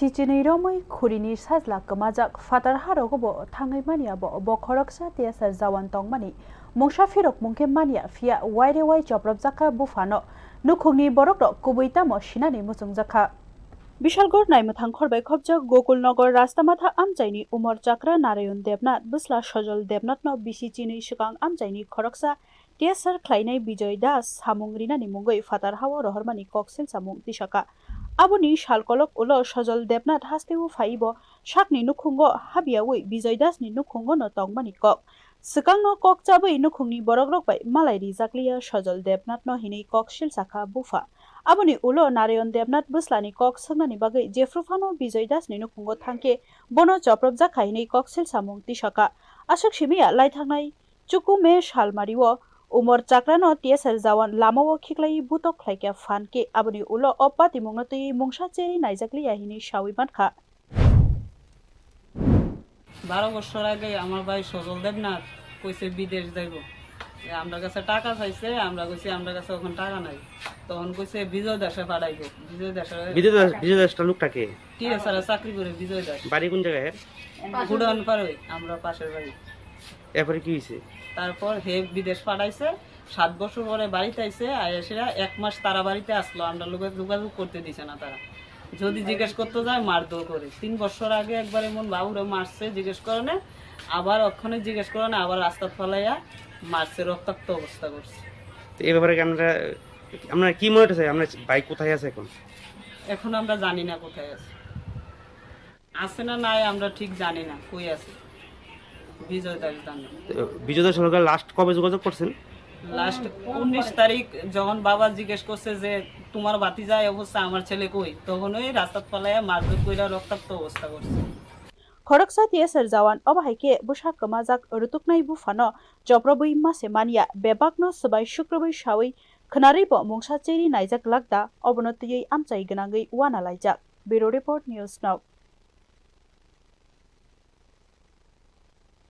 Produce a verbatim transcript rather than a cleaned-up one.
Tichini romwi khurini sajla kwmajak, phatar harogo bo thangwi manya bo, bo khoroksa T S R jawan tongmani mungsa phirok mungkhe manya, phiya waire wai choprobjakha buphano. Nukhungni borokrok kubui tamo sinani muchungjakha. Bishalgarh naimwthang khorbai khopjak Gokulnagar Rastamatha amchaini Umor Chakra Narayan Debnath bwsla Sojol Debnathno bisi chinwi swkang amchaini khoroksa T S R khlainai Bijoy Das samung rinani mungwi phatar hao rohormani kok silsamung tisaka. Aboni salkolok ulo Sojol Debnath hasteo phaibo sakni nukhungo habyawi Bijoy Dasni nukhungono tongmani kok. Swkangno kok chabwi nukhungni borokrok bai malai rijakliya Sojol Debnathno hinwi kok silsakha bupha. Aboni ulo Narayan Debnath bwslani kok swngnani bagwi jephru phano Bijoy Dasni nukhungo thangkhe bono choprobjakha hinwi kok silsamung tisaka. Aswk simiya laithangnai Chukume salmario Umor Chakrano T S R jawan lamao khiklaiwi butok khlaikha phan khe aboni ulo o patimungno twiwi mungsa cherwi naijakliya hinwi sawi mankha. বারো বছর আগে আমার ভাই সজল দেবনাথ কইছে বিদেশ যাইব। এ, আমরা কাছে টাকা চাইছে, আমরা কইছি আমরা কাছে এখন টাকা নাই। তখন কইছে বিজয় দাসে পাঠাইব। বিজয় দাসে বিজয় দাস, বিজয় দাসটা লোকটা কে? টিএসআর চাকরি করে বিজয় দাস। বাড়ি কোন জায়গায় এর? গুডন পারে, আমরা পাশের বাড়ি। এরপরে কি হয়েছে? তারপর হে বিদেশ পাঠাইছে, সাত বছর পরে বাড়িতে আইছে, আইসা এক মাস তারা বাড়িতে আসলো, আমরা লোকে যোগাযোগ করতে দিছে না তারা। যদি জিজ্ঞেস করতে যায় মারধর করে। তিন বছর আগে একবার এমন বাবুরে মারছে জিজ্ঞেস করে না, আবার ওখানে জিজ্ঞেস করে না, আবার রাস্তাত ফালাইয়া মারছে, রক্তাক্ত অবস্থা করছে। তো এই ব্যাপারে কি আমরা, আমরা কি মনে হচ্ছে, আমরা ভাই কোথায় আছে এখন? এখন আমরা জানি না কোথায় আছে, আছে না নাই আমরা ঠিক জানি না কই আছে। বিজয় দাস জানে। তো বিজয় দাস সরকার লাস্ট কবে যোগাযোগ করছেন? লাস্ট উনিশ তারিখ যখন বাবা জিজ্ঞেস করছে যে তোমার ভাতিজা এই অবস্থা, আমার ছেলে কই, তখন ওই রাস্তাত ফালাইয়া মারধর কইরা রক্তাক্ত অবস্থা করছে। Khoroksa T S R jawan obo hai khe bwsa kwmajak rutuknai buphano choprobwi mase manya, bebakno swbai sukrubwi sawi khwnarwi bo mungsa cherwi naijak lakda, obono twiwi amchai gwnangwi uana laijak. Bureau Report, News Now.